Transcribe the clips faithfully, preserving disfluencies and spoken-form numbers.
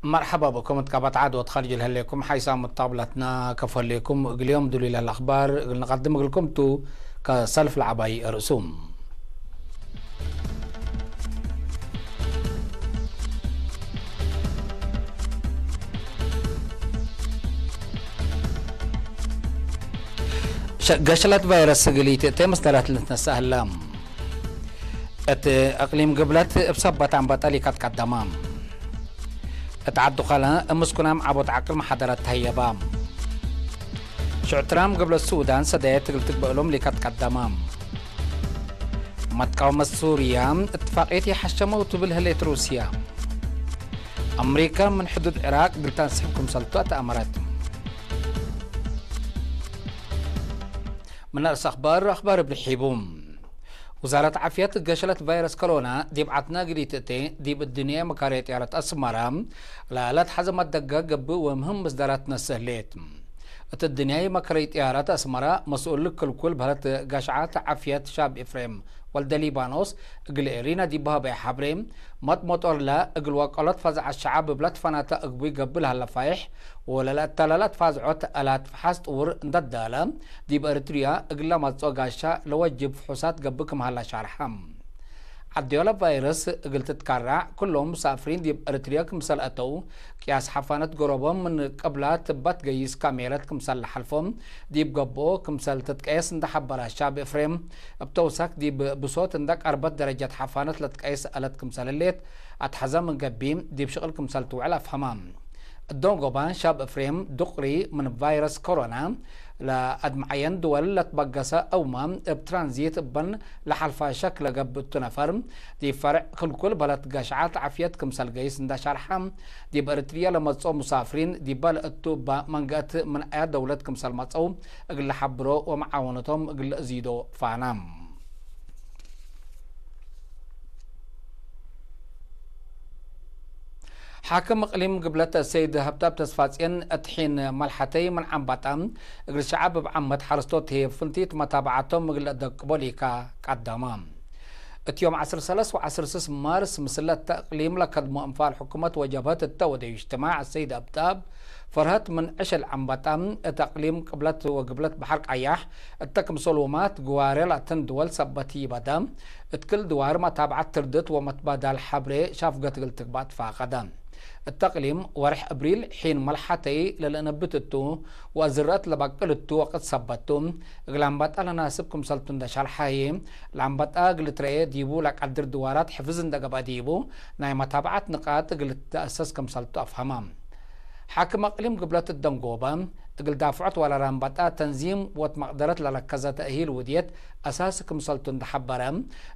መርሐባ ብኩም እት ቀበት ዓድ ወትኸርጅ ለህሌኩም ሓይሳም ጣብለትና ከፎ ህሌኩም። እግል ዮም ዱሉይ ለህለ አኽባር እግል ንቀድም እግልኩም ቱ። ከሰልፍ ለዐባይ ርእሱም። ሸ-፣ ገሸለት ቫይረስ እግል ኢትእቴ መስደላት ልትነሰእ ህለ። እት እቅሊም ግብለት እብ ሰበት አንበጠ ሊከትቀደመ። እት ዐዱ ከለ እብ ምስኩናም ዐቦት ዐቅል መሓደረት ተህየበ። ሽዑ ትራምፕ ግብለት ሱዳን ሰደየት እግል ትግበእ እሎም ሊከትቀደመ። መትቃወመት ሱርያ እትፋቅየት የሐሸመው ትብል ህሌት ሩስያ። አምሪካ ምን ሕዱድ ዕራቅ እግል ተንስሕብ ክምሰልቱ አትአመረት። ምን አርእስ አኽባር፣ አኽባር እብ ልሒቡ። ውዛረት ዓፍየት ገሸለት ቫይረስ ኮሮና ዲብ ዐድነ እግል ኢትእቴ፣ ዲብ እድንየ መካረየ ጥያረት አስመረ ለለትሐዘ መደገ ገብእ ወምህም ምስዳራት ትነስእ ህሌት። እት እድንየ መካረየ ጥያረት አስመረ መስኡል ክልኩል በህለት ጋሽዓት ዓፍየት ሻብ ኤፍሬም ወልደ ሊባኖስ እግል ኤሪና ዲብ ሀበየ ሐብሬ፣ መጥ-መጦርለ እግል ወቀሎት ፈዝዐት ሸዐብ እብ ለትፈናተ እግቡይ ገብእ ለሀለ ፋይሕ፣ ወለለአተለለ ትፋዝዖት አላት ፈሓስ ጥውር እንደ ዳለ፣ ዲብ ኤሪትርያ እግል ለመጽኦ ጋሻ ለወጅብ ፍሑሳት ገብእ ክም ሀለ ሻርሐ። ዐድዮለ ቫይረስ እግል ትትከራዕ፣ ክሎም ሙሳፍሪን ዲብ ኤሪትርያ ክምሰል አተው፣ ቅያስ ሐፋነት ገሮቦም ምን ቅብላ ትበት ገይስ ካሜረት ክምሰል ለሐልፎም፣ ዲብ ገብኦ ክምሰል ትትቀየስ እንደ ሐበረ ሻብ ኤፍሬም፣ እብ ተውሳክ ዲብ ብሶት እንደ ቀርበት ደረጀት ሐፋነት ለትቀየስ አለት ክምሰል ህሌት አትሐዘ ምን ገቢም ዲብ ሽቅል ክምሰል ትውዕል አፍሀመ። እዶን ጎባን ሻብ ኤፍሬም ዱቅሪ ምን ቫይረስ ኮሮና ለአድመዐየን ድወል ለትበገሰ አውመ እብ ትራንዚት እበን ለሐልፋ ሸክ ለገብእ እቱ ነፈር፣ ዲብ ፈርዕ ክልኩል በለት ጋሽዓት ዓፍየት ክምሰል ገይስ እንደ ሸርሐ፣ ዲብ ኤሪትርያ ለመጽኦ ሙሳፍሪን ዲበ ለእቱ እበ መንገአት ምን አያ ደውለት ክምሰል መጽአው እግል ለሐብሮ ወመዓወነቶም እግል ለእዚዶ ፋና። ሓክም እቅሊም ግብለት ሰይድ ሀብታብ ተስፋጽዮን እት ሒን መልሐተይ ምን ዐንበጣ እግል ሸዐብ እብ ዓመት ሐረስቶት ህዬ ፍንቲት መታብዐቶም እግል ለአደቅቦ ሊከ ቀደመ። እት ዮም ዐስር ሰለስ ወዐስር ስስ ማርስ ምስለ እተ እቅሊም ለከድሞ እንፋል ሕኩመት ወጀብሀት እተ ወደዩ እጅትማዕ አሰይድ ሀብታብ ፈርሀት ምን ዕሸል ዐንበጣ እት እቅሊም ቅብለት ወግብለት በሐር ቀያሕ እተ ክምሰል ውማት ግዋሬ ላተን ድወል ሰበት ይበደ። እት ክል ድዋር መታብዐት ትርድት ወመትባዳል ሐብሬ ሻፍገት እግል ትግባእ ትፋቀደ። እት እቅሊም ወርሕ እብሪል ሒን መልሐተይ ለልእነብት እቱ ወአዝረአት ለበቅል እቱ ወቅት ሰበት ቱ፣ እግል አንበጣ ለናስብ ክምሰልቱ እንደ ሸርሐ ህዬ፣ ለአንበጣ እግል ትረኤ ዲቡ ለቀድር ድዋራት ሕፍዝ እንደ ገብአ ዲቡ፣ ናይ መታብዐት ንቃጥ እግል ትአሰስ ክምሰልቱ አፍሀመ። ሓክም አቅሊም ግብለት እደንጎበ፣ እግል ዳፍዖት ወራር አንበጣ ተንዚም ወትመቅደረት ለረከዘ ተእሂል ውድየት አሳሲ ክምሰልቱ እንደ ሐበረ፣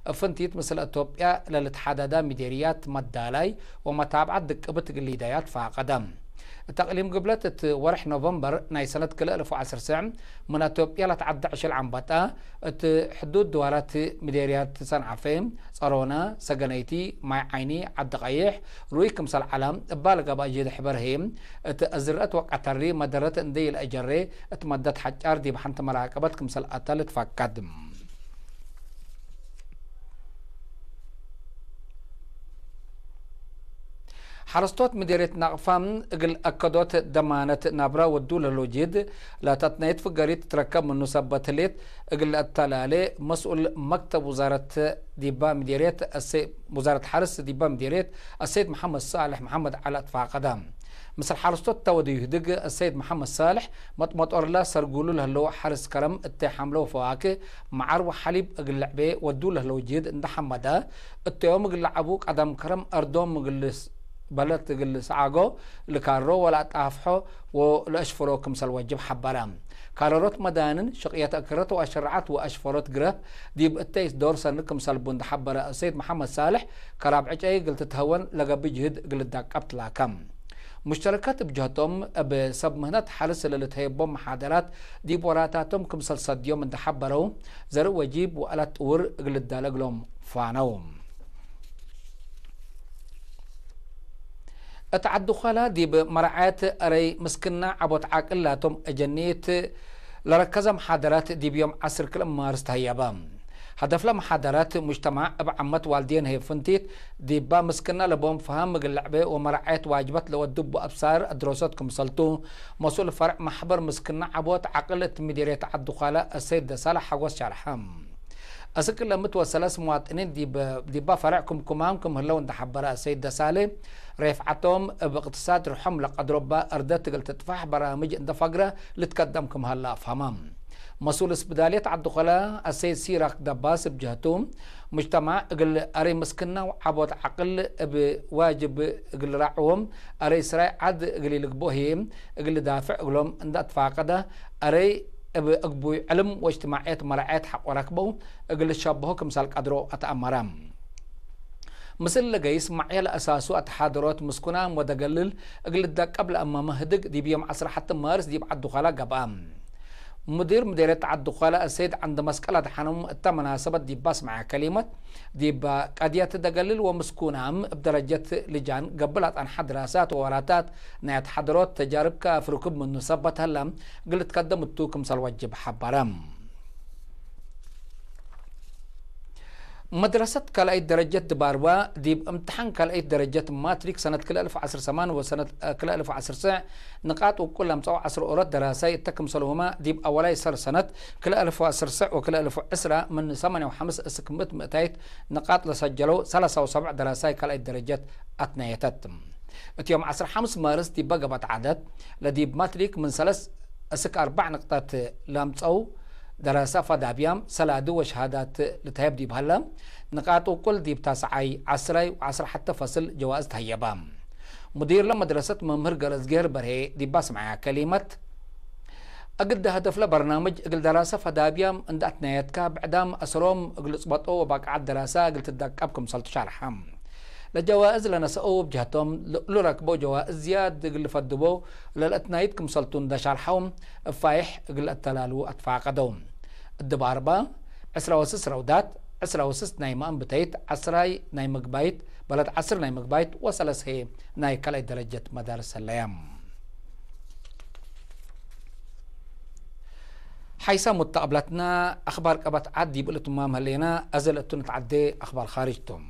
እብ ፍንቲት ምስል አቶብያ ለልትሓደዳ ሚዴርያት መዳላይ ወመታብዐት ድቅብት እግል ሊዳያት ፋቀደ። እት አቅሊም ግብለት እት ወርሕ ኖቨምበር ናይ ሰነት ክልኤ አልፍ ወዐስር ሰዕ ምን አቶብያ ለትዐደ ዕሽል ዐንበጣ፣ እት ሕዱድ ድዋራት ሚዴርያት ሰንዓፈ፣ ጸሮና፣ ሰገነይቲ፣ ማይ ዓይኒ፣ ዐዲ ቀይሕ፣ ሩይ ክምሰል ዐለ እባ ለገብአ ጅህድ ሕበር ህዬ፣ እት አዝረአት ወቀተሪ መደረት እንዴ ኢለአጀሬ፣ እት መደት ሐጫር ዲብ ሐንቲ መራቀበት ክምሰል አተ ልትፈቀድ። ሐረስቶት ምዴርየት ናቅፋ እግል አከዶት ደማነት ናብራ ወዱ ለህለው ጅህድ ለተትናየት ፍገሪት ትትረከብ ምኑ ሰበት ህሌት እግል ለአተላሌ መስኡል መክተብ ውዛረት ዲባ ምዴርየት አሰ-፣ ውዛረት ሐርስ ዲባ ምዴርየት አሰይድ መሐመድ ሳልሕ መሐመድ ዐሊ አትፋቀደ። ምስል ሐረስቶት እተ ወደዩ ህድግ አሰይድ መሐመድ ሳልሕ መጥመጦርለ ሰርጉሉ ለህለው ሐርስ ከረም እተ ሐምለ ወፈዋክህ፣ መዓር ወሐሊብ እግል ልዕቤ ወዱ ለህለው ጅህድ እንደ ሐመደ፣ እተዮም እግል ለዐቡ ቀደም ከረም አርዶም እግል ስ-፣ በለት እግል ሰዓጎ፣ ልካሮ ወለአጣፍሖ ወለአሽፍሮ ክምሰል ወጅብ ሐበረ። ካረሮት መዳንን፣ ሽቅየት አክረት ወአሸረዓት ወአሽፈሮት ግረህ ዲብ እተይስ ዶር ሰኒ ክምሰል ቡ እንደ ሐበረ አሰይድ መሐመድ ሳልሕ፣ ከራብ ዕጨይ እግል ትትሀወን ለገብእ ጅህድ እግል ልዳቀብ ትላከ። ሙሽተረካት እብ ጀህቶም፣ እብ ሰብ ምህነት ሐርስ ለልትሀየቦም መሓደራት ዲብ ወራታቶም ክምሰል ሰድዮም እንደ ሐበረው፣ ዘርእ ወጂብ ወአላት ጥውር እግል ልዳለ እግሎም ፋነው። እት ዐዲ ኳላ ዲብ መርዓየት አረይ ምስክና ዐቦት ዐቅል ላቶም አጀኒት ለረከዘ መሓደራት ዲብ ዮም ዐስር ክልኤ ማርስ ተሀየበ። ሀደፍለ መሓደረት ሙጅተማዕ እብ ዓመት ዋልድየን ህይ ፍንቲት ዲባ ምስክና ለቦም ፈሀም እግል ለዕቤ ወመራዐየት ዋጅበት ለወድቡ አብሳር አድሮሰት ክምሰልቱ፣ መስኡል ፈርዕ መሕበር ምስክና ዐቦት ዐቅል እት ምዲርየት ዐዲ ኳለ አሰይድ ደሳለ ሐጎስ ሸርሐ። አስክ ለምት ወሰለስ ሙዋጥኒን ዲብ፣ ዲባ ፈርዕ ክምኩማም ክም ህለው እንደ ሐበረ አሰይድ ደሳለ፣ ሬፍዓቶም እብ እቅትሳድ ርሖም ለቀድሮ እበ አርደት እግል ትጥፋሕ በራምጅ እንደ ፈግረ ልትከደም ክም ሀለ አፍሀመ። መስኡል እስብዳልየት ዐዲ ኮለ አሰይድ ሲራክ ደባስ እብ ጀህቱ፣ ሙጅተማዕ እግል አረይ ምስክናው ዐቦት ዐቅል እብ ዋጅብ እግል ራዕዎም፣ አረይ ስራይ ዐድ እግል ኢልግቦ ህዬ እግል ዳፍዕ እግሎም እንደ አትፋቀደ፣ አረይ እብ እግቡይ ዕልም ወእጅትማዕየት መራዐየት ሐቆ ረክበው እግል ልሸበሆ ክምሰል ቀድሮ አትአመረ። ምስል ለገይስ ማዕየ ለአሳሱ አትሓደሮት ምስኩናም ወደገልል እግል ልደቀብ ለአመመ ህድግ ዲብ ዮም ዐስር ሐቲ ማርስ ዲብ ዐዲ ኳላ ገብአ። ሙዲር ምዴርየት ዐዲ ኳላ አሰይድ ዐንደ መስቀል አድሓኖም እተ መናሰበት ዲብ አስመዐ ከሊመት፣ ዲብ ቀድየት ደገልል ወምስኩናም እብ ደረጀት ልጃን ገብእ ለአጠንሐ ድራሳት ወወራታት ናይ አትሓደሮት ተጃርብ ከአፍ ርኩብ ምኑ ሰበት ሀለ እግል ልትከደም እቱ ክምሰል ወጅብ ሐበረ። መድረሰት ካልኣይት ደረጀት ድባርዋ ዲብ እምትሓን ካልኣይት ደረጀት ማትሪክ ሰነት ክልኤ አልፍ ወዐስር ሰማን ወሰነት ክልኤ አልፍ ወዐስር ስዕ ንቃጥ ውቁል ለምጸው ዐስር ኦሮት ደራሳይ እተ ክምሰልሁመ ዲብ አወላይ ሰር ሰነት ክልኤ አልፍ ወዐስር ስዕ ወክልኤ አልፍ ወዕስራ ምን ሰማንያ ወሐምስ እስክ ምእት ምእታይት ንቃጥ ለሰጀለው ሰላሳ ወሰብዕ ደራሳይ ካልኣይት ደረጀት አትነየተት። እት ዮም ዐስር ሐምስ ማርስ ዲበ ገብአት ዐደት ለዲብ ማትሪክ ምን ሰለስ እስክ አርበዕ ንቅጠት ለምጸው ደረሰ ፈዳብያም ሰላዲ ወሸሃዳት ልትሀየብ ዲብ ሀለ፣ ንቃጥ ውቁል ዲብ ታስዓይ፣ ዐስራይ ወዐስር ሐተ ፈስል ጀዋእዝ ተሀየበ። ሙዲር ለመድረሰት መምህር ገረዝጌር በርሄ ዲብ አስመዐ ከሊመት፣ እግል ደ ሀደፍለ በርናምጅ እግል ደራሰ ፈዳብያም እንደ አትናየትካ ብዕዳም አሰሮም እግል ጽበጦ ወባቅዓት ደራሰ እግል ትደቀብ ክምሰልቱ ሸርሐ። ለጀዋእዝ ለነሰአው እብ ጀህቶም፣ ለእሉ ረክበው ጀዋእዝ ዝያድ እግል ልፈድቦ ለልአትናይት ክምሰልቱ እንደ ሸርሐው፣ እብ ፋይሕ እግል ለአተላልዉ አትፋቀደው። እድብ አርባ፣ ዕስራ ወስስ ረውዳት፣ ዕስራ ወስስ ናይ መአንብተይት፣ ዐስራይ ናይ ምግባይት፣ በለድ ዐስር ናይ ምግባይት ወሰለስ ህዬ ናይ ካልኣይ ደረጀት መዳርስ ህለያም። ሓይሰ ሙተቀብለትና አኽባር ቀበት ዐድ ዲብ እልትማም ህሌና፣ አዘ ለእቱ ንትዐዴ አኽባር ኻርጅ ቶም።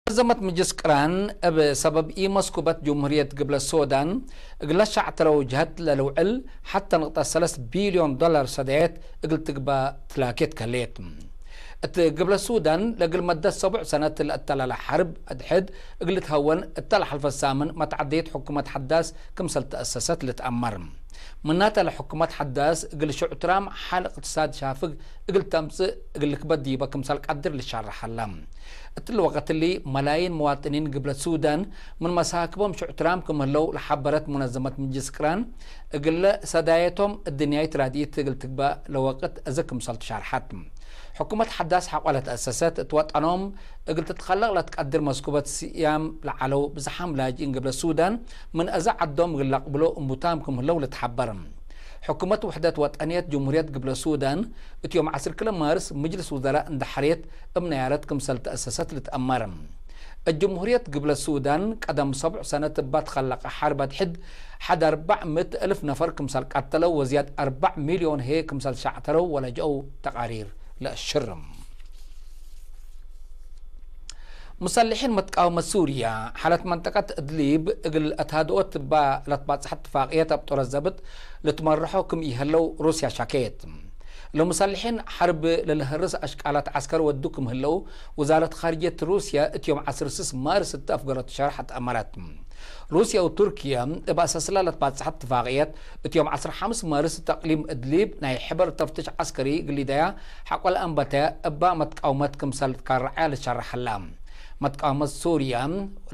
መነዘመት ምጅልስ ቅራን እብ ሰበብ ኢመስኩበት ጅምሁርየት ግብለት ሱዳን እግለ ሸዕተረው ጀህት ለልውዕል ሐተ ንቅጠት ሰለስ ቢልዮን ዶላር ሰዳየት እግል ትግበእ ትላኬት ከሌት። እት ግብለት ሱዳን ለእግል መደት ሰቡዕ ሰነት ለአተላለ ሐርብ አድሕድ እግል ልትሀወን እተ ለሐልፈት ሳምን መትዐደየት ሕኩመት ሐዳስ ክምሰል ተአሰሰት ልትአመር። ምናተ ለሕኩመት ሐዳስ እግል ሽዑትራም ሐል እቅትሳድ ሻፍግ እግል ተምጽእ እግል ልክበት ዲበ ክምሰል ቀድር ልሻረሕ ሀላ። እትሊ ወቀት እሊ፣ መላይን መዋጥኒን ግብለት ሱዳን ምን መሳክቦም ሽዑትራም ክም ህለው ለሐበረት ሙነዘመት ምጅልስ ቅራን፣ እግለ ሰዳየቶም እድንያይት ራድኢት እግል ትግበእ ለወቅት እዘ ክምሰልቱ ሻርሐት። ሕኩመት ሐዳስ ሐቆ ለተአሰሰት፣ እት ወጠኖም እግል ትትከለቅ ለትቀድር መስኩበት ስያም ለዐለው ብዝሓም ላጅኢን ግብለት ሱዳን፣ ምን አዘ ዐዶም እግል ለአቅብሎ እምቡታም ክም ህለው ልትሐበር። ሕኩመት ውሕደት ወጠንየት ጅምሁርየት ግብለት ሱዳን፣ እት ዮም ዐስር ክለ ማርስ ምጅልስ ውዘራእ እንደ ሐሬት እብ ነያረት ክምሰል ተአሰሰት ልትአመር። እት ጅምሁርየት ግብለት ሱዳን፣ ቀደም ሰቡዕ ሰነት እባ ትከለቀ ሐርብ አድሕድ፣ ሐድ አርበዕ ምእት እልፍ ነፈር ክምሰል ቀተለው ወዝያድ አርበዕ ሚልዮን ህዬ ክምሰል ሸዕተረው ወለጅአው ተቃሪር ለአሽርም። ሙሰልሒን መትቃወመት ሱርያ፣ ሓለት መንጠቀት እድሊብ እግል አትሃድኦት እባ ለትባጽሐ እትፋቅየት አብ ጦረት ዘብጥ ልትመርሖ ክም ኢሀለው ሩስያ ሻኬት። ለሙሰልሒን ሐርብ ለልሀርስ አሽቃላት ዐስከር ወዱ ክም ህለው፣ ውዛረት ካርጅየት ሩስያ እት ዮም ዐስር ስስ ማርስ እተ አፍገረቱ ሸርሐት አመረት። ሩስያ ወቱርክየ እብ አሰስለ ለትባጽሐት እትፋቅየት፣ እት ዮም ዐስር ሐምስ ማርስ እት አቅሊም እድሊብ ናይ ሕበር ተፍትሽ ዐስከሪ እግል ሊደያ ሐቆ ለአንበተ እባ መትቃውመት ክምሰል ትካረዐ ልትሸረሕ ሀላ። መትቃውመት ሱርያ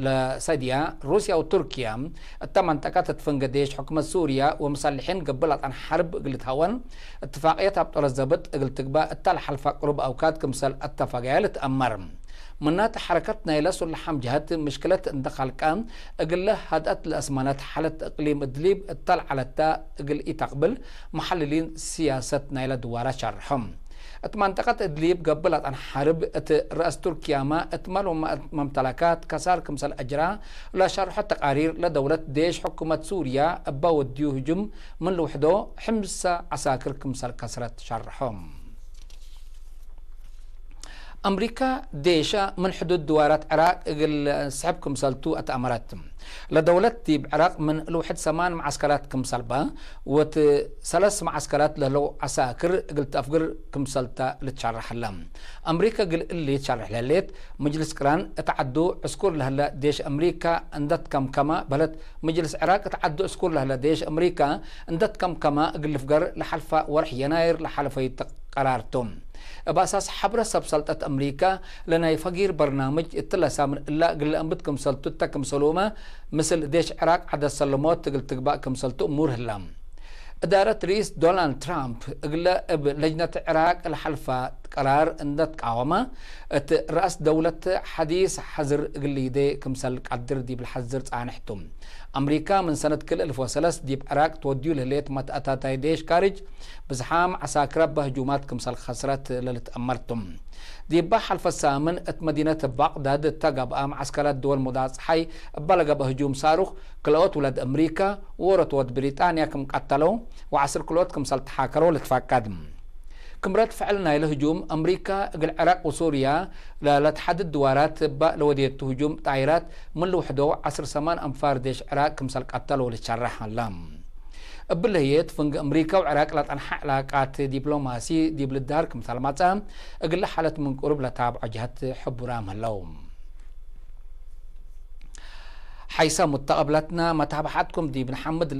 ለሰድያ፣ ሩስያ ወቱርክየ እተ መንጠቀት እት ፍንገዴሽ ሕኩመት ሱርያ ወሙሰልሒን ገብእ ላጣን ሐርብ እግል ልትሀወን፣ እትፋቅየት አብ ጦረት ዘብጥ እግል ትግበእ እተ ለሐልፈ ቅሩብ አውካድ ክምሰል አተፈገየ ልትአመር። ምናተ ሐረከት ናይለ ሱለሓም ጀሀት ምሽክለት እንደ ከልቀ፣ እግለ ሀድአት ለአስመነት ሓለት እቅሊም እድሊብ እተ ለዐለተ እግል ኢተቅብል፣ መሐልሊን ስያሰት ናይለ ድዋረ ሸርሖም። እት መንጠቀት እድሊብ ገብእ ለጸንሐ ሐርብ፣ እት ረአስ ቱርክያመ እት መል ወመምተለካት ከሳር ክምሰል አጅራ ለሸርሖ ተቃሪር፣ ለደውለት ዴሽ ሕኩመት ሱርያ እበ ወድዩ ህጁም ምን ልውሕዶ፣ ሕምሰ ዐሳክር ክምሰል ከስረት ሸርሖ። አምሪካ ዴሻ ምን ሕዱድ ድዋራት ዕራቅ እግል ስሕብ ክምሰልቱ አትአመረት። ለደውለት ዲብ ዕራቅ ምን ልውሕድ ሰማን መዓስከራት ክምሰል በ፣ ወእት ሰለስ መዓስከራት ለህለው ዐሳክር እግል ተአፍግር ክምሰልተ ልትሸረሕ ህለ። አምሪካ እግል እሊ ትሸርሕ ለህሌት፣ ምጅልስ ቅራን እት ዐዱ ዕስኩር ለህለ ዴሽ አምሪካ እንደ ትከምከመ በህለት፣ ምጅልስ ዕራቅ እት ዐዱ ዕስኩር ለህለ ዴሽ አምሪካ እንደ ትከምከመ እግል ልፍገር ለሐልፈ ወርሕ የናይር ለሐለፈዩ ቀራር ቱ። እብ አሳስ ሐብረ ሰብ ሰልጠት አምሪካ ለናይ ፈጊር በርናምጅ እትለ ሳምን እላ እግል ለአንብት ክምሰልቱ እተ ክምሰሉመ፣ ምስል ዴሽ ዕራቅ ዐደ ሰለሞት እግል ትግባእ ክምሰልቱ እሙር ህላ። እዳረት ርኢስ ዶናልድ ትራምፕ እግለ እብ ለጅነት ዕራቅ ለሐልፈ ቀራር እንደ ትቃወመ፣ እት ረአስ ደውለት ሐዲስ ሐዝር እግል ሊዴ ክምሰል ቀድር ዲብ ለሐዝር ጻንሕ ቱ። አምሪካ ምን ሰነት ክልኤ እልፍ ወሰለስ ዲብ ዕራቅ ትወድዩ ለህሌት መትአታታይ ዴሽ ካርጅ ብዝሓም ዐሳክረ በህጁማት ክምሰል ከስረት ለልትአመር ቱ። ዲበ ሐልፈ ሳምን እት መዲነት ባቅዳድ እተ ገብአ መዓስከራት ድወል ሙዳት ጸሓይ እበ ለገብአ ህጁም ሳሩክ ክልኦት ውላድ አምሪካ ወወሮት ወድ ብሪጣንያ ክም ቀተለው ወዐስር ክልኦት ክምሰል ተሓከረው ልትፈቀድ። ክም ረድ ፍዕል ናይለ ህጁም፣ አምሪካ እግል ዕራቅ ወሱርያ ለለትሐድድ ድዋራት እበ ለወዴቱ ህጁም ጣይራት ምን ልውሕዶ ዐስር ሰማን አንፋር ዴሽ ዕራቅ ክምሰል ቀተለው ልትሸረሕ ሀለ። እብለ ህዬ፣ እት ፍንግ አምሪካ ወዕራቅ ለጸንሐ ዕላቃት ዲፕሎማሲ ዲብ ልዳር ክምሰል መጽአ፣ እግለ ሓለት ምን ቅሩብ ለታብዖ ጀሀት ሕቡራም ህለው። ሐይሰ ሙተቀብለትና መታብሐትኩም ዲብ ነሐምድ።